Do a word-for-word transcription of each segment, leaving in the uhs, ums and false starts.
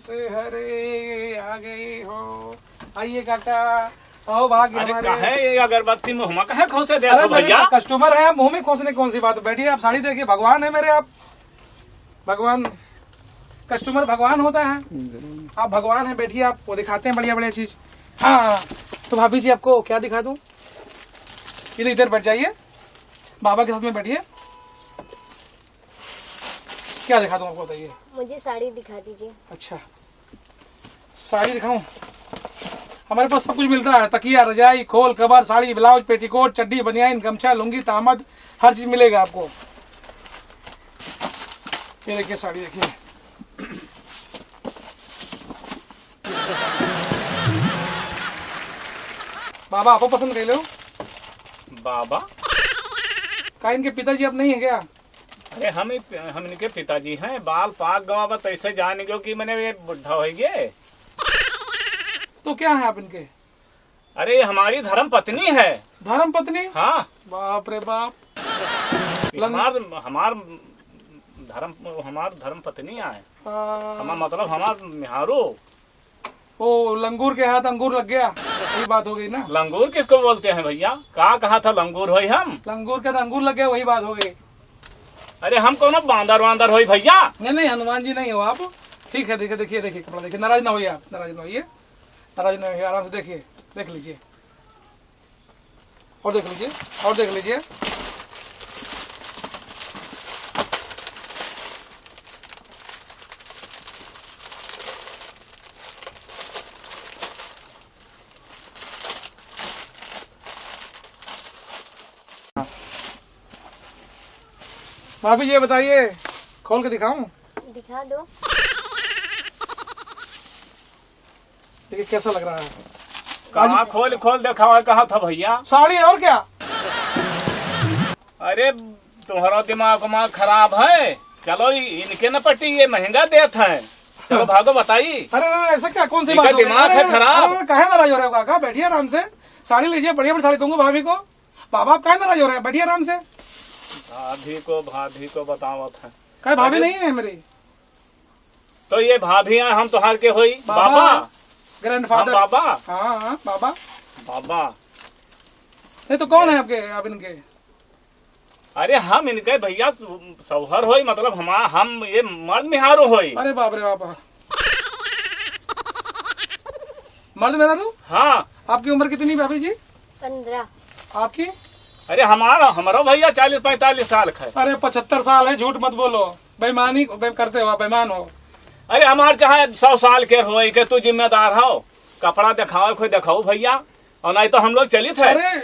से हरे आ गए हो। आइए काका, आओ भाग्य अरे हमारे। काहे ये अगरबत्ती मुँह में काहे खोसे देत अरे हो मेरे भैया? कस्टमर है, मुँह में खोसने कौन सी बात है? बैठिए, आप साड़ी देखिए, भगवान है मेरे आप। भगवान, कस्टमर भगवान होता है। आप भगवान हैं, बैठिए, आपको दिखाते हैं बढ़िया बढ़िया चीज। हाँ, तो भाभी जी आपको क्या दिखा दूँ? इधर, इधर बैठ जाइए, बाबा के साथ में बैठिए। क्या दिखा दूँ आपको, बताइए। मुझे साड़ी दिखा दीजिए। अच्छा, साड़ी दिखाऊं? हमारे पास सब कुछ मिलता है, तकिया, रजाई, खोल, कवर, साड़ी, ब्लाउज, पेटीकोट, चड्डी, बनियान, गमछा, लुंगी, तामद, हर चीज मिलेगा आपको। ये देखिए साड़ी, देखिए। बाबा, आपो पसंद कर लो। बाबा? का इनके पिताजी अब नहीं है क्या? अरे हम ही, हम इनके पिताजी हैं, बाल पाक गवा बा, तैसे जान गयो कि मैंने ये बुढ़ा हो गए। तो क्या है आप इनके? अरे ये हमारी धर्म पत्नी है। धर्म पत्नी? हाँ। बाप रे बाप। ये लं- हमार, हमार धर्म, हमार धर्म पत्नी आए। आ। हमार मतलब हमार मिहारो। ओ, लंगूर के हाथ अंगूर लग गया, वही बात हो गई ना। लंगूर किसको बोलते हैं भैया? का कहा था लंगूर होई हम? लंगूर के हाथ अंगूर लग गया, वही बात हो गई। अरे हम कौनो बांदर वांदर होई भैया? नहीं, नहीं, हनुमान जी नहीं हो आप। ठीक है, देखिए, देखिए, देखिए, कपड़ा देखिए, नाराज ना होइए आप, नाराज ना होइए, नाराज ना होइए, आराम से देखिए, देख लीजिए। और देख लीजिए, और देख लीजिए। भाभी, ये बताइए, खोल के दिखाऊं? दिखा दो। देखिए कैसा लग रहा है। कहाँ आज खोल खोल देखावा कहा था भैया? साड़ी और क्या? अरे तुम्हारा दिमाग उमाग खराब है। चलो इ-, इनके न पटी, ये महंगा देत है। चलो भागो बताई। अरे, अरे, ऐसा क्या, कौन सी इनका बात हो गई? दिमाग अरे, है अरे, खराब। अरे, अरे, काहे नाराज हो रहे हो काका? बैठिए आराम से, साड़ी लीजिए, बढ़िया बढ़िया साड़ी दूंगा भाभी को। बाबा आप काहे नाराज हो रहे हैं? बैठिए आराम से। भाभी को, भाभी को बतावत है। काहे भाभी अरे नहीं है मेरी? तो ये भाभी हैं, हम तोहार के होई? बाबा, बाबा। Grandfather। हम बाबा। हाँ, हाँ, बाबा। बाबा। नहीं तो कौन है आपके, आप इनके? अरे हम इनके भैया सौहर होई, मतलब हम, हम ये मर्द मिहारो होई। अरे बाप रे बाप। मर्द मेहरारू? हाँ। आपकी उम्र कितनी भाभी जी? पन्द्रह। आपकी? अरे हमारा, हमारा भैया चालीस पैंतालीस साल का है। अरे पचहत्तर साल है, झूठ मत बोलो, बेईमानी बे-, करते हो, बेईमान हो। अरे हमार चाहे सौ साल के हो, इके तू जिम्मेदार हो, कपड़ा दिखाओ, कोई दिखाओ भैया, और नहीं तो हम लोग चलित है। अरे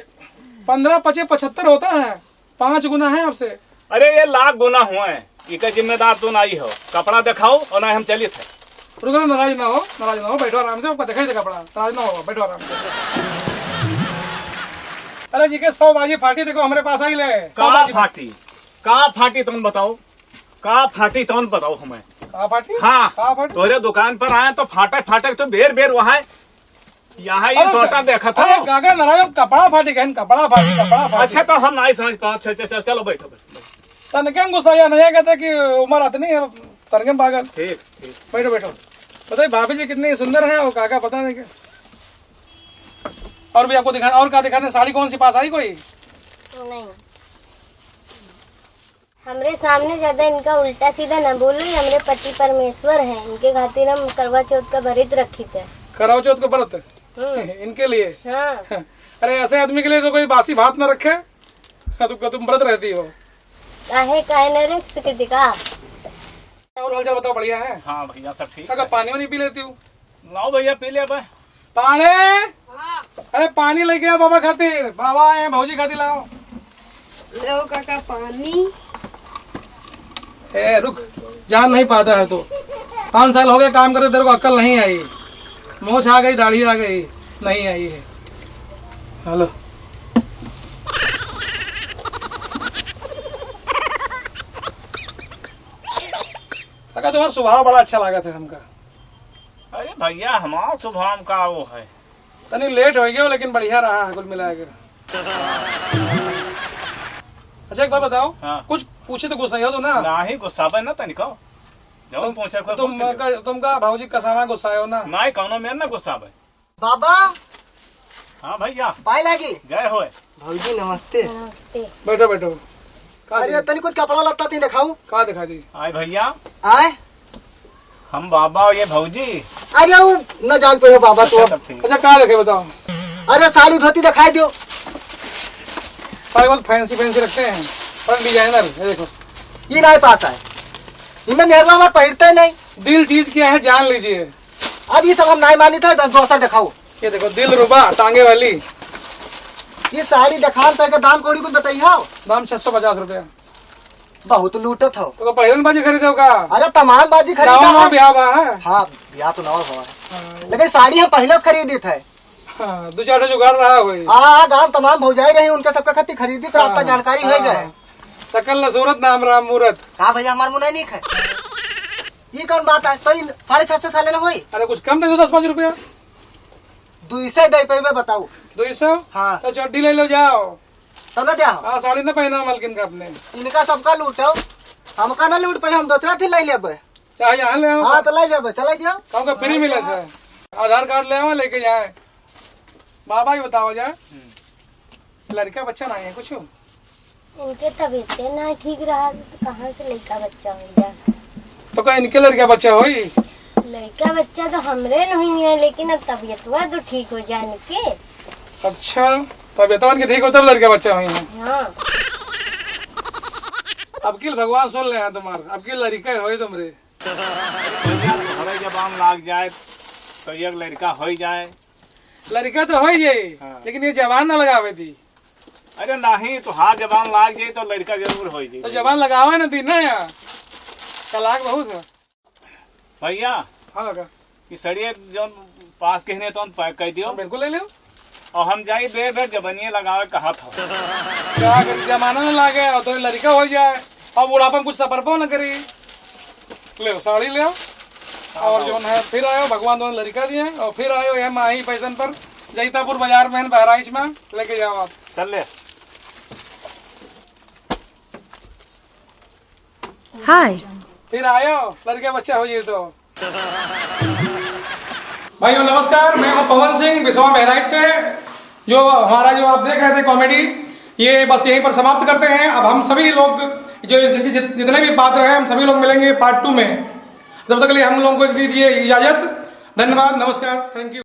पन्द्रह पचे पचहत्तर होता है, पाँच गुना है आपसे। अरे ये लाख गुना हुए, इके जिम्मेदार तू नहीं हो। कपड़ा दिखाओ और नहीं हम चलित है। रुको, नाराज ना हो, नाराज ना हो, बैठो आराम से, आपका दिखाई दे कपड़ा, नाराज ना हो, बैठो आराम से। अरे जी के सौ बाजी फाटी, देखो हमरे पास आई ले, सौ का बाजी। फाटी? का फाटी तुम बताओ, का फाटी तुम बताओ हमें। का फाटी? हाँ, का फाटी? तोरे दुकान पर आए तो फाटक फाटक तो बेर बेर वहाँ यहाँ ही अरे सोटा क-, देखत अरे हो। काका नाराज, कपड़ा फाटी कहन, कपड़ा फाटी, कपड़ा फाटी। अच्छा, तो हम नहीं समझ पाओ। अच्छा, अच्छा, अच्छा, चलो बैठो, बैठो, बैठो। तनके में गुस्सा या नहीं कहते कि उम्र अतनी है, तनके में पागल। ठीक, ठीक। बैठो, बैठो। बताइए भाभी जी कितनी सुंदर है, वो काका पता नहीं क्या। और भी आपको दिखाना, और क्या दिखाना है? साड़ी कौन सी पास आई कोई? नहीं। हमरे सामने ज्यादा इनका उल्टा सीधा ना बोलो, ये हमरे पति परमेश्वर हैं, इनके खातिर हम करवा चौथ का व्रत रखी थे। करवा चौथ का व्रत? हम्म। इनके लिए? हाँ। अरे ऐसे आदमी के लिए तो कोई बासी भात ना रखे। तुम, तुम व्रत रहती हो। काहे, काहे न रख सकती का? और हालचाल बताओ, बढ़िया है? हाँ भैया, सब ठीक काका, है। पानी वानी पी लेती हूँ? लाओ भैया, पी ले अब। पानी? हाँ। अरे पानी लेके आ बाबा खातिर, बाबा आए हैं, भौजी खातिर लाओ। लो काका पानी। ए रुक, जान नहीं पाता है तू। पाँच साल हो गए काम करते, तेरे को अक्ल नहीं आई। मूछ आ गई, दाढ़ी आ गई, नहीं आई है। हेलो। काका तुम्हारा स्वभाव बड़ा अच्छा लागत है हमका। अरे भैया, हमार स्वभाव का वो है? तनी लेट हो गयो, लेकिन बढ़िया रहा है कुल मिला के। अच्छा, एक बात बताओ, हाँ। कुछ पूछे तो गुस्सा हो तो ना? नाही, गुस्सा पे ना तनिको। जौन पूछे कोई तुम पूछ ले। का, तुम का भौजी कसाना गुस्सायो ना? नाहीं, कौनो में ना गुस्सा भाई। बाबा। हाँ भैया। पाए लागी। जय होए। भौजी नमस्ते। नमस्ते। बैठो, बैठो। का अरे, दी? तनी कुछ कपड़ा लत्ता ती दिखाऊ। का दिखा दी? आए भैया। आए? हम बाबा और ये भौजी। अरे, वो न जान पे हो बाबा तो। अच्छा, तब ठीक। अच्छा, का देखे बताओ? अरे, साड़ी धोती दिखाई दो। साड़ी बहुत fancy fancy रखते हैं, पर designer, ये देखो। ये नाहीं पास आए। इनमें मेहरवा हमार पहिरते नहीं। दिल चीज क्या है, जान लीजिए। अब ये सब हम नाहीं मानित है, तो दोसर दिखाओ। ये देखो, दिलरुबा टांगे वाली। ये साड़ी दिखान तक के दाम कौड़ी कुछ बताई हो? दाम छह सौ पचास रुपया। बहुत लूटत हो। तो पहिरन बाजी खरीदे हो का? अरे, तमाम बाजी खरीदा नवा है। ब्याह बा है। हाँ, ब्याह तो नवा हुआ है। हाँ। लेकिन साड़ी हम पहले से खरीदी थे। हाँ, दो चार ठो जुगाड़ रहा होई। हाँ, हाँ, गाँव तमाम भौजाई रही, उनके सबके खातिर खरीदी तो हाँ, आपका जानकारी हो हाँ, गए। हाँ। सकल न सूरत, नाम राम मूरत। का भैया, हमार मुँह नहीं है? ये कौन बात है? तो इन साढ़े छह सौ साले ना होई? अरे, कुछ कम दे दो, दस पाँच रुपया। दुई सौ दे पे बताओ। दुई सौ? हाँ। तो चड्डी ले लो, जाओ। तो ना जाओ। हाँ, साड़ी ना पहनाओ मालकिन का अपने। इनका सबका लूटो, हमका ना लूट पाए, हम दूसरा थी ले लेबे। चाहे यहाँ ले आओ। हाँ, तो ले लेबे, चले जाओ। कहूँ का free मिले थे। आधार कार्ड ले आओ, लेके जाए। बाबा ही बताओ जाए। हम्म। लड़का बच्चा नहीं है कुछ? इनके तबीयते ना ठीक रहा, तो कहाँ से लड़का बच्चा हो जाए? तो का इनके लड़का बच्चा होई? लड़का बच्चा तो हमरे नहीं है, लेकिन अब तबीयतवा तो ठीक हो जाए इनके। अच्छा, तबीयतवा इनके ठीक हो तब लड़का बच्चा होई है। हाँ। अब की भगवान सुन ले हैं तुम्हार, अब की लड़का होई तुमरे। भैया, तुम्हारे जबान लाग जाए, तो एक लड़का होई जाए। लड़का तो होई जाए, हाँ। लेकिन ये जबान ना लगावे दी। अरे नहीं, तो हाँ, जबान लाग जाई तो लड़का जरूर होई जाई। तो जबान लगावे ना दी ना यार, चालाक बहुत है। भैया, हाँ लगा। ये सड़िया जौन पास के हने तौन pack कर दियो। हाँ, बिल्कुल ले लियो। और हम जाई दे बेर जबनिया लगावे कहा था। क्या करी, जमाना ना लागे और तो लड़का हो जाए और बुढ़ापा में कुछ सफर पाओ ना करी। ले साड़ी ले। हाँ, और हाँ। जौन है फिर आयो, भगवान दोनों लड़का दिए और फिर आयो ये माही फैशन पर। जैतापुर बाजार में है, बहराइच में, लेके जाओ आप। चल ले। हाय। फिर आयो, लड़का बच्चा हो जाए तो। भाइयों नमस्कार, मैं हूं पवन सिंह बिसवा बहराइच से। जो हमारा जो आप देख रहे थे comedy, ये बस यहीं पर समाप्त करते हैं। अब हम सभी लोग जो जित-, जित-, जितने भी पात्र हैं, हम सभी लोग मिलेंगे part two में। जब तक के लिए हम लोगों को दीजिए इजाजत। धन्यवाद, नमस्कार, thank you।